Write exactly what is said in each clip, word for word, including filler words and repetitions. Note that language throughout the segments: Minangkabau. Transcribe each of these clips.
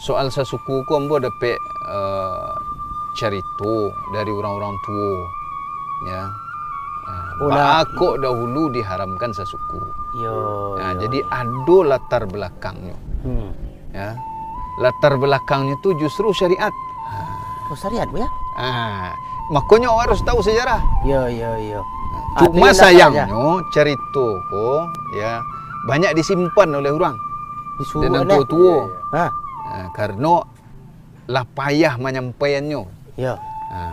Soal sasuku ko ambo dapek, eh, carito dari urang-urang tuo, ya. Ah, Oh, lah. baa kok dahulu diharamkan sasuku. Yo, Nah, yo, jadi yo. ado latar balakangnyo. Hmm. Ya. Latar balakangnyo tu justru syariat. Oh, syariat, Bu, ya? Ah, makonyo awak harus tahu sejarah. Yo, yo, yo. Cuma Artinyo ndak salah, ya? sayangnyo carito ko, ya, banyak disimpan oleh urang. Disuruh Dengan oleh tuo-tuo. Ha. Ah, karano lah payah manyampaiannyo. Ya. Ah,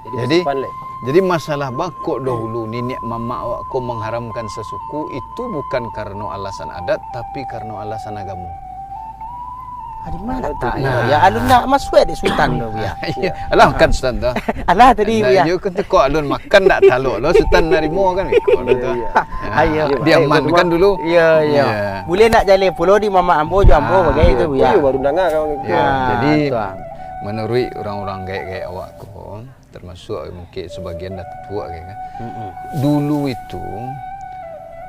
Jadi jadi, basimpan, leh. jadi masalah baa kok dahulu niniak mamak awak ko mangharamkan sasuku, itu bukan karano alasan adat, tapi karano alasan agamo. Ah, di mana Kalau tak? tu, Ya, nah. ya, alun nak masuk di Sutan tu, ya. Iya. Alah, kan Sutan tu. Alah tadi, Nah, ya. iyo kan tu kok alun makan dak talok lo, Sutan narimo kan, iko lo tu. Iya, iya. Ah, Ayo. Diamankan Iya, dulu. Iya, iya. Iya. Boleh nak jaleh pulo di mamak ambo jo ambo Ah, bagai tu, iya. ya. Iyo, baru danga kawan gitu. Ya, Ah, jadi, tu, ah. manuruik urang-urang gaek-gaek awak ko, termasuk mungkin sebagian dah tuo kan. Mm-mm. Dulu itu,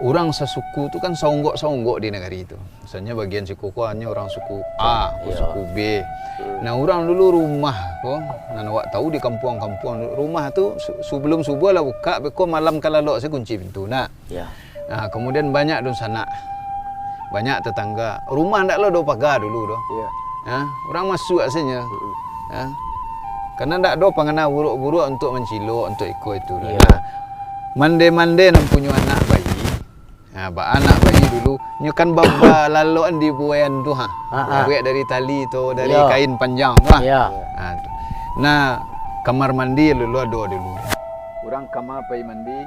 urang sasuku tu kan saunggok-saunggok di nagari tu. Misalnya bagian siko ko hanyo urang suku A, ko Iya. suku B. Hmm. Nah, urang dulu rumah ko, nan awak tahu di kampuang-kampuang, rumah tu su-, sebelum subuah lah bukak, beko malam ka lalok se kunci pintu, nah. Ya. Nah, kemudian banyak dunsanak, banyak tetangga. Rumah ndak lo do paga dulu do. Iya. Ha, urang masuak saja. Mm-mm. Ha. Karena ndak do pangana buruk-buruk untuk mancilok, untuk iko itu. Iya. Nah, mande-mande nan punyo anak bayi. Nah, baa anak bayi dulu, nyo kan baba lalokan di buaian tu ha. Ha, ha. Buek dari tali tu, dari Iya. kain panjang tu ha. Iya. Ha, tu. Nah, kamar mandi dulu ado dulu. Urang kama pai mandi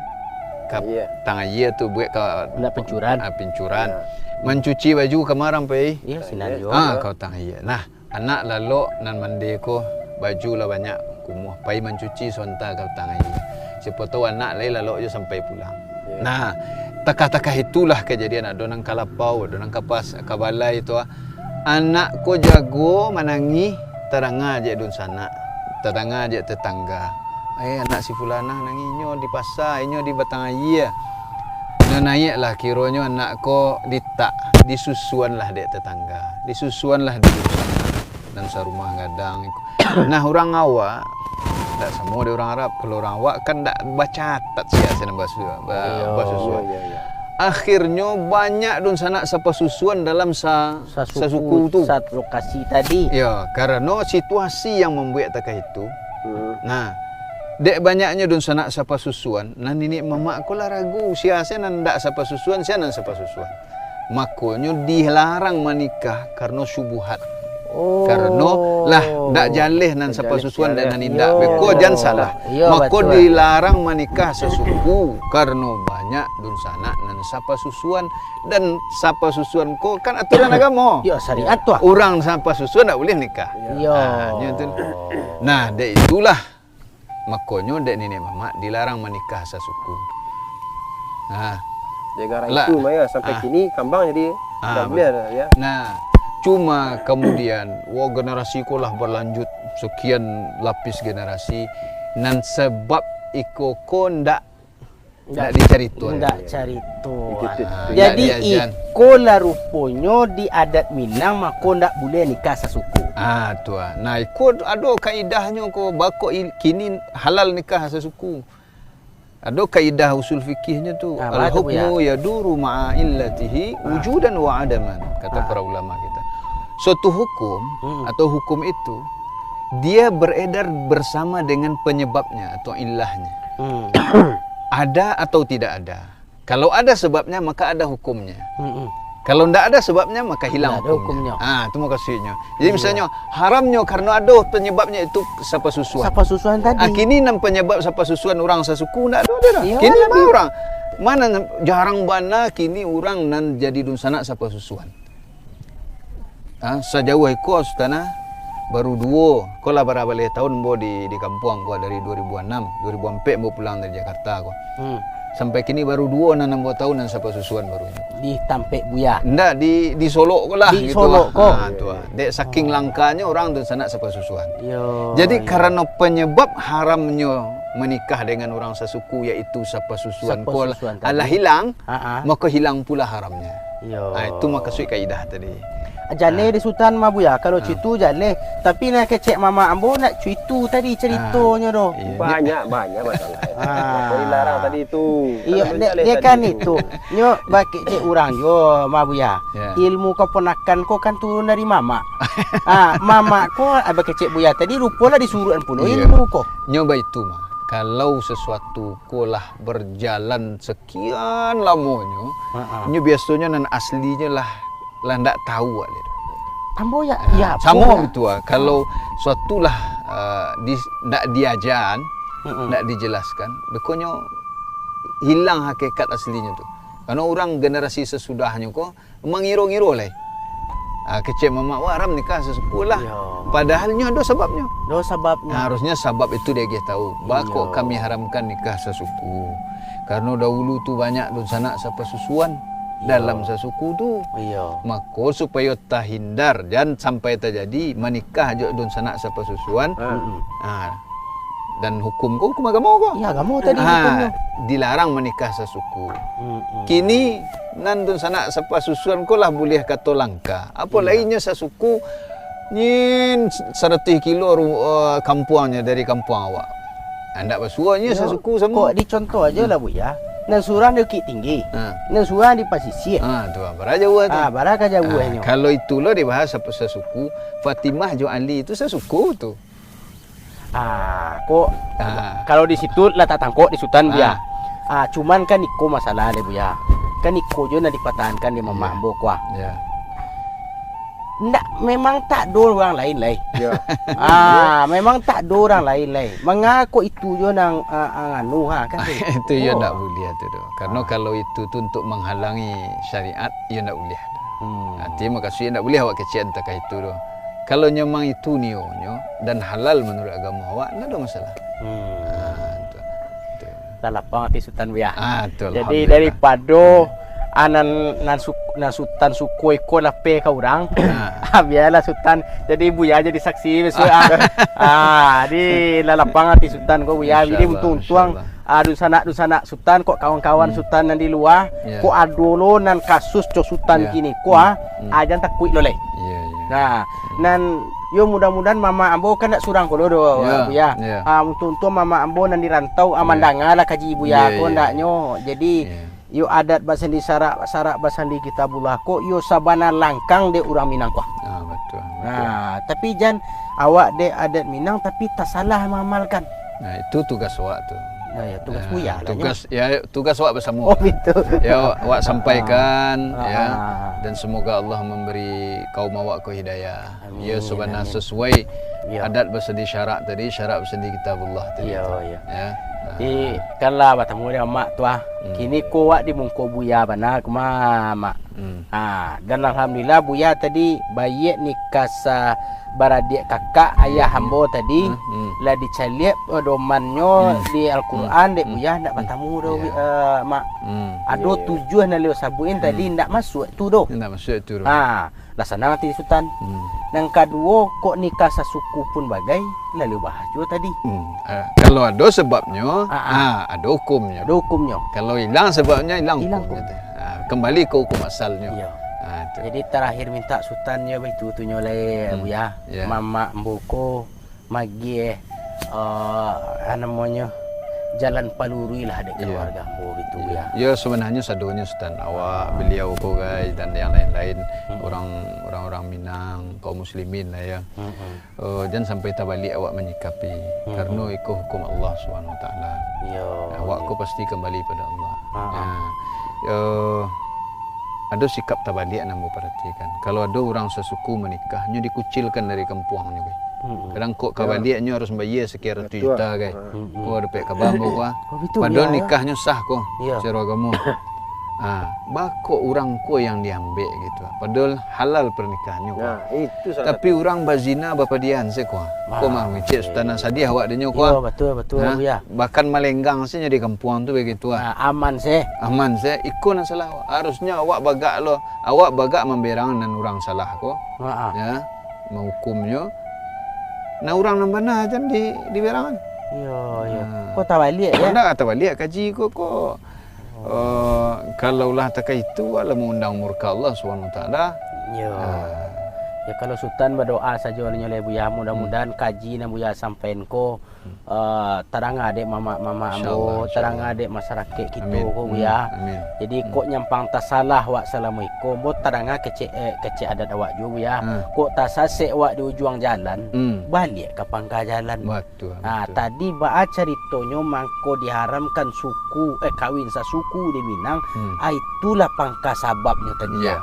ka Iya. tang aia tu buek ka Nak pincuran. ah, pincuran. Iya. Mancuci baju kama urang pai. Iya, sinan Iya. juo. Ah, Iya. ka tang aia. Nah, anak lalok nan mande ko baju lah banyak kumuah, pai mancuci sonta ka tang aia. Siapo tahu anak lai lalok jo sampai pulang. Iya. Nah, takah-takah itulah kajadian, ado nan ka lapau, ado nan ka pas, ka balai tu ah. Anak ko jago manangih, tadanga dek dunsanak, tadanga dek tetangga. "Eh, anak si fulanah nangih, inyo di pasa, inyo di batang aia." Nah, naiaklah kironyo anak ko ditak, disusuanlah dek tetangga, disusuanlah dek dunsanak, nan sarumah gadang. Nah, urang awak, ndak samo dek urang Arab. Kalau urang awak kan ndak bacatat sia sinan basu-, ba-, Iyo. basusuan. Iya, iya. Akhirnyo banyak dunsanak sapasusuan dalam sa-, Sasuku, sasuku tu. satu lokasi tadi. Ya, karano situasi yang mambuek takah itu. Hmm. Nah, dek banyaknyo dunsanak sapasusuan, nah niniak mamak ko lah ragu, sia se nan ndak sapasusuan, sia nan sapasusuan. Makonyo dilarang manikah karano syubuhat. Oh. Karano lah ndak jaleh nan Ndak jaleh sapasusuan sia dan jaleh. nan indak. Iyo. Beko jan salah. Iyo, Mako batua. dilarang manikah sasuku karano banyak dunsanak nan sapasusuan, dan sapasusuan ko kan aturan agamo. Yo, syariat tu ah. Urang sapasusuan ndak boleh nikah. Iyo. Ah, nyo tu. Nah, dek itulah makonyo dek niniak mamak dilarang manikah sasuku. Nah, Gara-gara lah. itu, Maya, sampai Ah. kini kambang jadi Ah, ndak boleh betul. ada, ya. Nah, cuma kemudian, wah, generasi ko lah berlanjut sekian lapis generasi, nan sebab iko ko ndak Ndak, ndak dicarito. ndak carito. Itu, itu, Ah, itu. Jadi, ndak diajan. iko lah ruponyo di adat Minang, mako ndak buleh nikah sasuku. Ah, tu ah. Nah, iko ado kaidahnyo ko, bako i-, kini halal nikah sasuku. Ado kaidah usul fikihnyo tu, Ah, apa tu, "Al-hukmu Buya? yaduru ma'a illatihi Ah. wujudan wa adaman," kata Ah. para ulama kita. Suatu hukum Hmm. atau hukum itu, dia beredar bersama dengan penyebabnya atau illahnya. Hmm. Ada atau tidak ada. Kalau ada sebabnya, maka ada hukumnya. Hmm, hmm. Kalau ndak ada sebabnya, maka hilang Ndak ada hukumnya. hukumnya. Ah, tu mukasuiknyo. Jadi, Iya. misalnyo, haramnyo karano ado penyebabnya itu sapasusuan. Sapasusuan tadi. Ah, kini nan penyebab sapasusuan urang sasuku ndak ado doh. Iya, Kini ndak ado. urang. Mana nan, jarang bana kini urang nan jadi dunsanak sapasusuan. Ah, sajauah iko, Sultana, baru duo. Ko lah bara baleh taun ambo di, di kampuang ko, dari dua ribu anam, dua ribu ampek ambo pulang dari Jakarta ko. Hmm. Sampai kini baru duo nan ambo tahu nan sapasusuan baru nyo. Di tampek Buya? Ndak, di, di Solok ko lah Di gitu. Solok ko? Ha, tu ah. Dek saking langkanyo urang tu sanak sapasusuan. Yo, Jadi, yo. karano penyebab haramnyo menikah dengan urang sasuku, yaitu sapasusuan ko Sapasusuan tadi. alah hilang, Ha, ha. maka hilang pula haramnya. Yo. Ha, itu makasuik kaidah tadi. Jaleh di Sutan mah, Buya. Kalau cuitu jaleh. Tapi nan kecek mamak ambo nak cuitu tadi caritonyo doh. Iyo. Banyak, banyak masalah. Ah. Kau dilarang tadi tu. Iyo, kalau dek jaleh dia tadi kan tu. Itu. Nyo bakecek urang juo mah, Buya. Ya. Ilmu kaponakan ko kan turun dari mamak. Ah, mamak ko, ah, bakecek Buya tadi rupolah disuruakan pulo ilmu ko. Nyo baitu mah. Kalau sasuatu ko lah berjalan sekian lamonyo, nyo biasonyo nan aslinyo lah, lah ndak tahu awak tu. Ambo ya, ah, ya, samo betul ah. Kalau suatu lah, ah, di, ndak diajan, ndak dijelaskan, bekonyo hilang hakikat aslinyo tu. Karena urang generasi sesudahnyo ko, mangiro-ngiro lai. Ah, kecek mamak, "Wah, haram nikah sasuku lah." Iyo. Padahal nyo ado sababnyo. Ado sababnyo. Nah, harusnya sabab itu diagiah tahu. Baa kok kami haramkan nikah sasuku? Karena dahulu tu banyak dunsanak sapasusuan dalam sasuku tu. Iyo. Mako, supayo tahindar, jan sampai tajadi manikah jo dunsanak sapasusuan. Ah, dan hukum ko, hukum agamo ko. Iyo, agamo tadi hukumnyo. Dilarang manikah sasuku. Kini, nan dunsanak sapasusuan ko lah buliah kato langka. Apo lai nyo sasuku, nyin saratuih kilo ru-, eh, kampuangnyo dari kampuang awak. Ndak basuo nyo sasuku samo. Kok dicontoh ajo lah, Buya. Nan surang di Bukittinggi. Ha. Nan surang di Pasisia. Ha, tu, bara jauah tu. Ah, bara ka jauahnyo. Kalau itu lo dibahas sasuku, Fatimah jo Ali tu sasuku tu. Ah, kok kalau di situ lah tatangkok di Sutan, Buya. Ah, cuman kan iko masalah deh, Buya. Kan iko jo nan dipatahankan di mamak ambo ko, ah. Ndak, memang tak ado urang lain lai. Ah, memang tak ado urang lain lai. Manga kok itu jo nan, ah, ah, anu, ha, kan tu. Itu yo ndak buliah tu doh. Karena kalau itu tu untuk menghalangi syariat, yo ndak buliah. Artinya makasuiknyo ndak buliah awak kecek takah itu doh. Kalau memang itu niyonyo dan halal menurut agamo awak, ndak ado masalah. Ah, tu. Tu. Lah lapang ati Sutan, Buya. Ah, tu, jadi alhamdulillah. Daripado, ah, nan, nan su-, nan Sutan suko iko lapeh ka urang. Ah, bialah Sutan. Jadi Buya jadi saksi bisuak, ah. Ah, jadi lah lapang ati Sutan ko, Buya. Jadi insyaallah, untuang-untuang, insyaallah. Ah, dunsanak-dunsanak Sutan, kok kawan-kawan Sutan nan di lua, kok ado lo nan kasus co Sutan kini ko, ah, jan takuik lo lai. Iyo, iyo. Nah, nan yo mudah-mudahan mamak ambo kan ndak surang ko lo doh, Buya. Ah, untuang-untuang mamak ambo nan di rantau, ah, mandanga lah kaji Buya ko ndaknyo. Jadi, yo adat basandi syarak, syarak basandi kitabullah ko, yo sabana langkang dek urang Minang ko. Ah, batua, batua. Nah, tapi jan awak dek adat Minang, tapi tasalah maamalkan. Nah, itu tugas awak tu. Nah, ya, tugas Buya lah, tugas, ya, tugas awak basamo. Oh, gitu. Ya, awak sampaikan, ya. Dan semoga Allah memberi kaum awak ko hidayah. Amin, ya, sabana amin. Sesuai adat basandi syarak tadi, syarak basandi kitabullah tadi. Iya, iya. Ya. Jadi, kan lah batamu dek mamak tu, ah. Kini ko awak di muko Buya bana ko, Mak. Ah, dan alhamdulillah Buya tadi baiak nikah sa-, baradiak kakak ayah ambo tadi, lah dicaliak pedomannyo di Al-Quran, dek Buya ndak batamu doh, eh, Mak. Ado tujuah nan liau sabuikan tadi, ndak masuak tu doh. Ndak masuak tu doh. Ha, lah sanang ati Sutan. Nan kaduo, kok nikah sasuku pun bagai, lalu bahas juo tadi. Ah, kalau ado sebabnyo, ah, ado hukumnyo. Ado hukumnyo. Kalau ilang sebabnyo, ilang hukumnyo tu. Ah, kembali ke hukum asalnyo. Iya. Ah, tu. Jadi terakhir minta Sutan yo baitu tu nyo lai, Buya. Ya. Mamak ambo ko magiah, eh, namonyo, jalan paluruih lah dek keluarga ambo gitu, Buya. Ya, sebenarnyo sadonyo Sutan, awak, beliau ko gai dan yang lain-lain, orang, orang-orang Minang, kaum muslimin lah ya. Eh, jan sampai tabaliak awak manyikapi, karena iko hukum Allah Subhanahu Wa Taala. Iya, awak ko pasti kembali pada Allah. Ya. Eh, ado sikap tabaliak nan ambo paratikan. Kalau ado urang sasuku manikah, nyo dikucilkan dari kampuangnyo, gai. Kadang kok kabaliaknyo harus mambayar sakian ratus juta, gai. Oh, dapek kaba ambo ko, ah. Padahal nikahnyo sah ko, secara agamo. Ah, baa kok urang ko yang diambek gitu. Padahal halal pernikahannyo ko. Nah, itu salah satu. Tapi urang bazina bapadiahan se ko. Ko mah mangecek Sutan nan sadiah awak dek nyo ko. Iya, betul, betul, Buya. Bahkan malenggang se nyo di kampuang tu begitu, ah. Ah, aman se. Aman se. Iko nan salah. Harusnyo awak bagak lo. Awak bagak mamberang nan urang salah ko. Ya, mahukumnyo. Nah, urang nan bana jan di, diberangan. Iya, iya. Ko tabaliak, ya? Ndak tabaliak kaji ko, ko, eh, kalau lah takah itu, alah mangundang murka Allah Subhanahu Wa Taala. Iya. Ah. Ya, kalau Sutan badoa sajo nyo lai, Buya, mudah-mudahan kaji nan Buya sampaian ko, eh, tarang dek mamak-mamak ambo, tarang dek masyarakat kito ko, Buya. Jadi, kok nyampang tasalah wak salamo iko, ambo tarang kecek, eh, kecek adat awak juo, Buya. Kok tasasek wak di ujuang jalan, baliak ka pangka jalan. Nah, tadi baa caritonyo mangko diharamkan suku, eh, kawin sasuku di Minang, ah, itulah pangka sababnyo tadi, ya.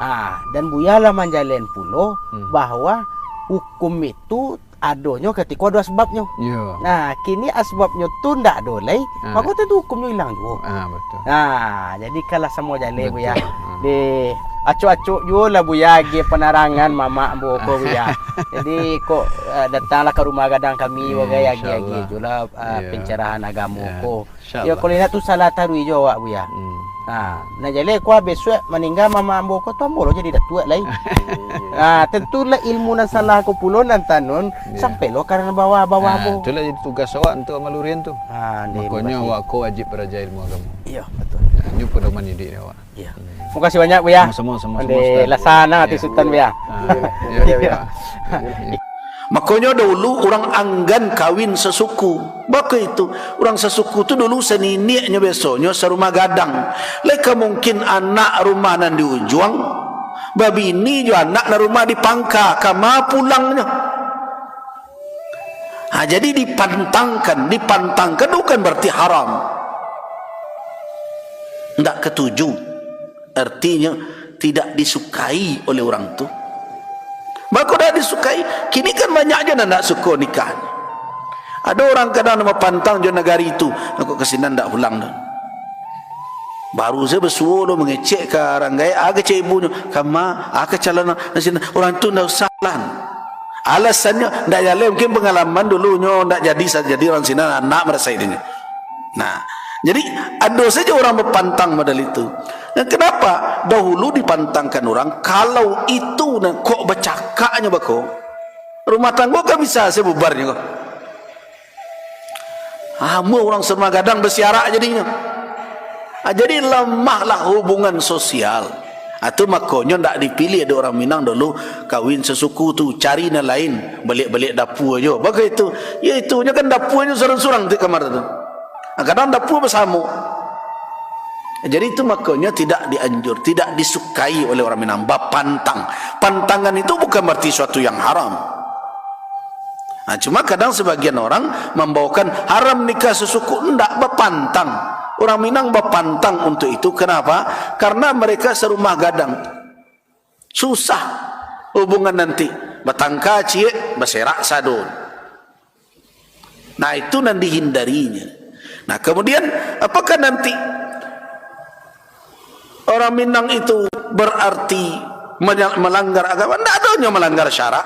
Ah, dan Buya lah manjalehan pulo bahwa hukum itu adonyo katiko ado asbabnyo. Nah, kini asbabnyo tu ndak ado lai, mako tantu hukumnyo ilang juo. Ah, betul. Nah, jadi kalah samo jaleh, Buya. Di acok-acok juo lah, Buya, agiah panarangan mamak ambo ko, Buya. Jadi, kok, eh, datanglah ka rumah gadang kami, wagai agiah-agiah juo lah, eh, pencerahan agamo ko. Yo, kalau indak tu salah taruih juo awak, Buya. Nah, nah, jaleh ko, bisuak maningga mamak ambo ko, tu ambo lo jadi datuak lai. Ah, tantulah ilmu nan salah ko pulo nan tanun sampai lo ka nan bawah-bawah ambo. Itulah jadi tugas awak untuak malurian tu. Ah, ndeh, makonyo awak ko wajib baraja ilmu agamo. Iyo, betul. Nah, inyo pedoman didik awak. Iya. Makasih banyak, Buya. Samo-samo, samo-samo, Ustaz. Laksana ati Sutan, Buya. Ah, iya, iya, iya. Makonyo dahulu urang anggan kawin sasuku. Bako itu, urang sasuku tu dulu saniniaknyo biasonyo sarumah gadang. Lai ka mungkin anak rumah nan di ujuang babini jo anak nan rumah di pangka, kama pulangnyo. Ha, jadi dipantangkan, dipantangkan bukan berarti haram. Ndak katuju. Artinyo, tidak disukai oleh urang tu. Bako dak disukai, kini kan banyak juo nan ndak suko nikah. Ado urang kadang mapantang jo nagari tu, kok ka sinan ndak pulang doh. Baru sajo basuo lo mangecek ka urang gaek, ah, kecek ibunyo, kama, ah, ka calon nan sinan, urang tu ndak usah lah. Alasannyo, ndak jaleh, mungkin pangalaman dulu nyo ndak jadi, sa-, jadi urang sinan, anak marasai dinyo. Nah, jadi ado sajo urang bapantang model itu. Nah, kenapa dahulu dipantangkan urang, kalau itu nah, kok bacakaknyo bako, rumah tanggo kan bisa sajo bubarnyo ko. Ah, amuah urang sarumah gadang basiarak jadinyo. Ah, jadi lamahlah hubungan sosial. Ah, tu makonyo ndak dipilih dek urang Minang dulu kawin sasuku tu, cari nan lain, baliak-baliak dapua juo. Bako itu, yo itunyo kan dapuanyo surang-surang tu kamar tu. Ah, kadang dapua basamo. Jadi itu makonyo tidak dianjur, tidak disukai oleh urang Minang, bapantang. Pantangan itu bukan berarti suatu yang haram. Nah, cuma kadang sabagian urang mambaokan haram nikah sasuku, ndak, bapantang. Urang Minang bapantang untuak itu. Kenapa? Karena mereka sarumah gadang. Susah hubungan nanti. Batangka ciek, baserak sadonyo. Nah, itu nan dihindarinya. Nah, kemudian, apakah nanti orang Minang itu berarti menya-, melanggar agama? Ndak adonyo melanggar syarak.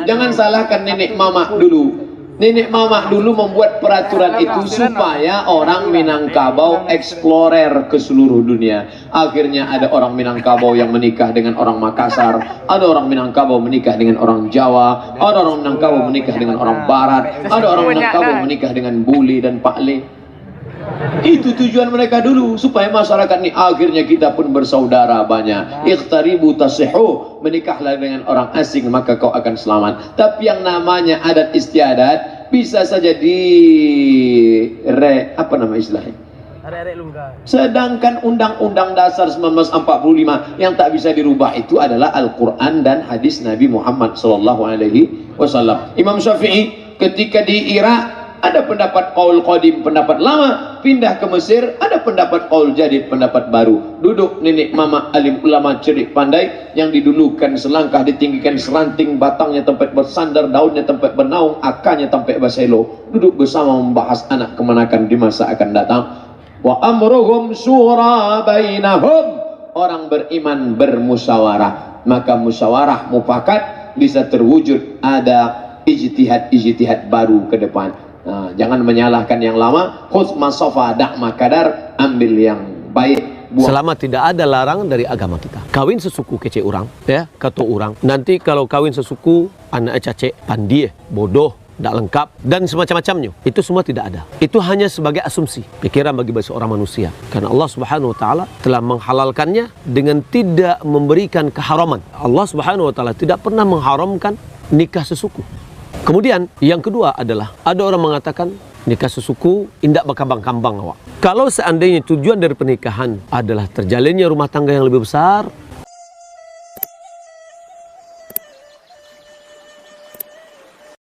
Jangan salahkan nenek mamak dulu. Nenek mamak dulu membuat peraturan itu supaya orang Minangkabau eksplorer ke seluruh dunia. Akhirnya ada orang Minangkabau yang menikah dengan orang Makassar, ada orang Minangkabau menikah dengan orang Jawa, ada orang Minangkabau menikah dengan orang Barat, ada orang Minangkabau menikah dengan bule dan pakle. Itu tujuan mereka dulu, supaya masyarakat ni akhirnya kita pun bersaudara banyak. Ikhtaribu tasihhu, menikahlah dengan orang asing, maka kau akan selamat. Tapi yang namanya adat istiadat, bisa saja di re-, apa nama istilahnya? Sedangkan Undang-Undang Dasar sembilan belas empat puluh lima yang tak bisa dirubah itu adalah Al-Quran dan hadis Nabi Muhammad sallallahu alaihi wasallam. Imam Syafi'i ketika di Irak ada pendapat qaul qadim, pendapat lama, pindah ke Mesir ada pendapat qaul jadid, pendapat baru. Duduk nenek mamak alim ulama cerdik pandai yang didulukan selangkah, ditinggikan seranting, batangnya tempat bersandar, daunnya tempat bernaung, akarnya tempat berselo. Duduk bersama membahas anak kemanakan di masa akan datang. Wa amruhum syura bainahum. Orang beriman bermusyawarah, maka musyawarah mufakat bisa terwujud ada ijtihad-ijtihad baru ke depan. Nah, jangan menyalahkan yang lama, khudz ma shafa da' ma kadar, ambil yang baik, buang. Selama tidak ada larangan dari agama kita. Kawin sesuku kecek urang, ya, kato urang. Nanti kalau kawin sesuku, anak cacek, pandia, bodoh, tidak lengkap, dan semacam-macamnya. Itu semua tidak ada. Itu hanya sebagai asumsi, pikiran bagi seorang manusia. Karena Allah Subhanahu wa Ta'ala telah menghalalkannya dengan tidak memberikan keharaman. Allah Subhanahu wa Ta'ala tidak pernah mengharamkan nikah sesuku. Kemudian, yang kedua adalah, ada orang mengatakan, nikah sesuku indak bakambang-kambang awak. Kalau seandainya tujuan dari pernikahan adalah terjalinnya rumah tangga yang lebih besar,